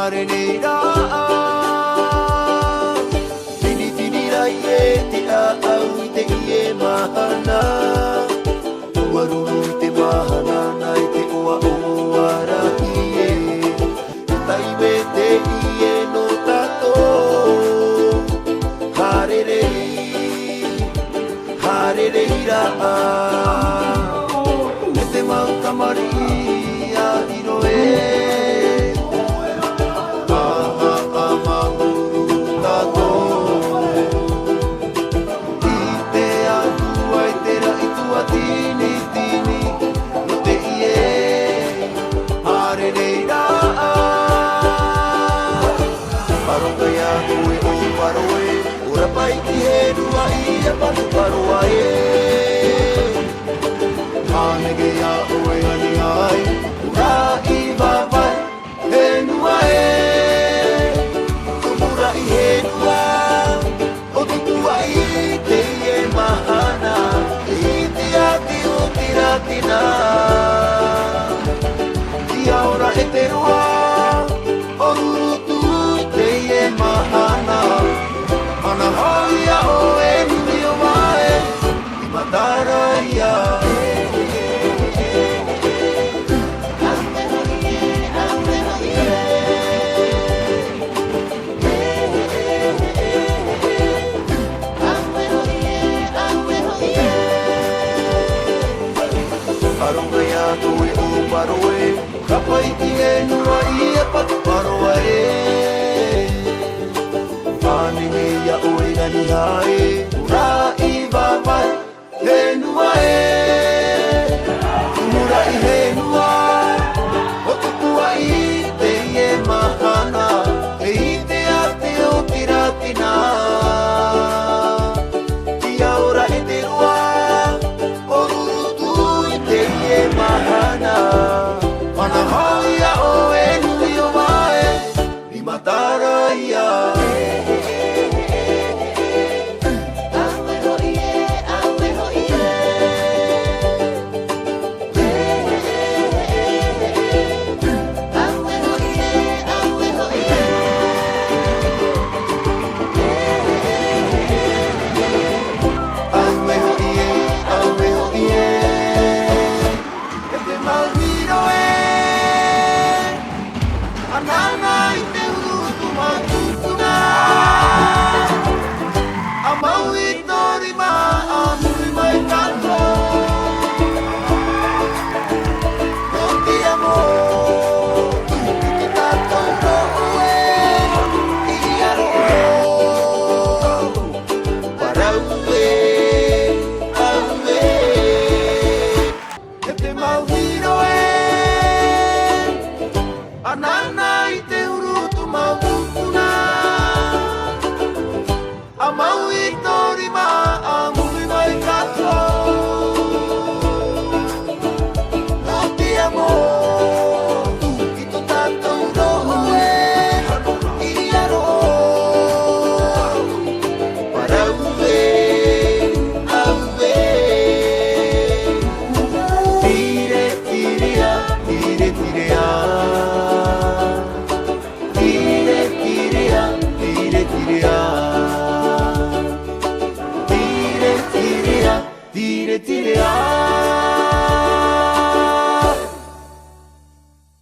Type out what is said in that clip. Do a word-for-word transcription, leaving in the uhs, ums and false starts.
Haere nei rā, tinitini rā ē te ʻāʻau i teie mahana. Ua ruru i te mahana nā i te ʻoaʻoa rahi ē. Te taime teie nō tātou. Haere nei. Haere nei rā, e te mau tamariʻi ʻāʻiro ē. ʻA, ʻa, ʻa, māuruuru tātou. I te Atua, i te raʻi tuatinitini, nō teie, haere nei rā. Parau mai iā ʻoe, ʻo Parau ē, ʻo Rapaiti henua ʻia patu Paroa ē. Hānere iā ʻoe, ani ai, ʻo Raʻi vāvai henua ē. Tumu raʻi henua, ʻo Tutuaʻi i teie mahana, e iti atu ʻo Tiratina. ʻIa ora e te roa, ʻo Rurutu i teie mahana. Mana hoʻi iā ʻoe, nui o vāhi, i Mataraia. Parau mai iā ʻoe, ʻo Parau ē, Rapaiti henua ʻia patu Paroa ē. Hānere iā ʻoe, ani ai, ʻo Raʻi vāvai henua ē. Tumu raʻi henua, ʻo Tutuaʻi i teie mahana, e iti atu ʻo Tiratina. ʻIa ora e te roa, ʻo Rurutu i teie mahana. Mana hoʻi iā ʻoe, nui o vāhi, i Mataraia. Auē hoʻi ē, auē hoʻi ē. E te mau hiro ē, ʻanaʻana i te uru tūmātutuna. ʻA mau i tō rima, ʻa muri mai tātou. Nō te amo, i te tātou roʻo ē, i aro. Parau ē, auē. E te mau hiro ē, ʻanaʻana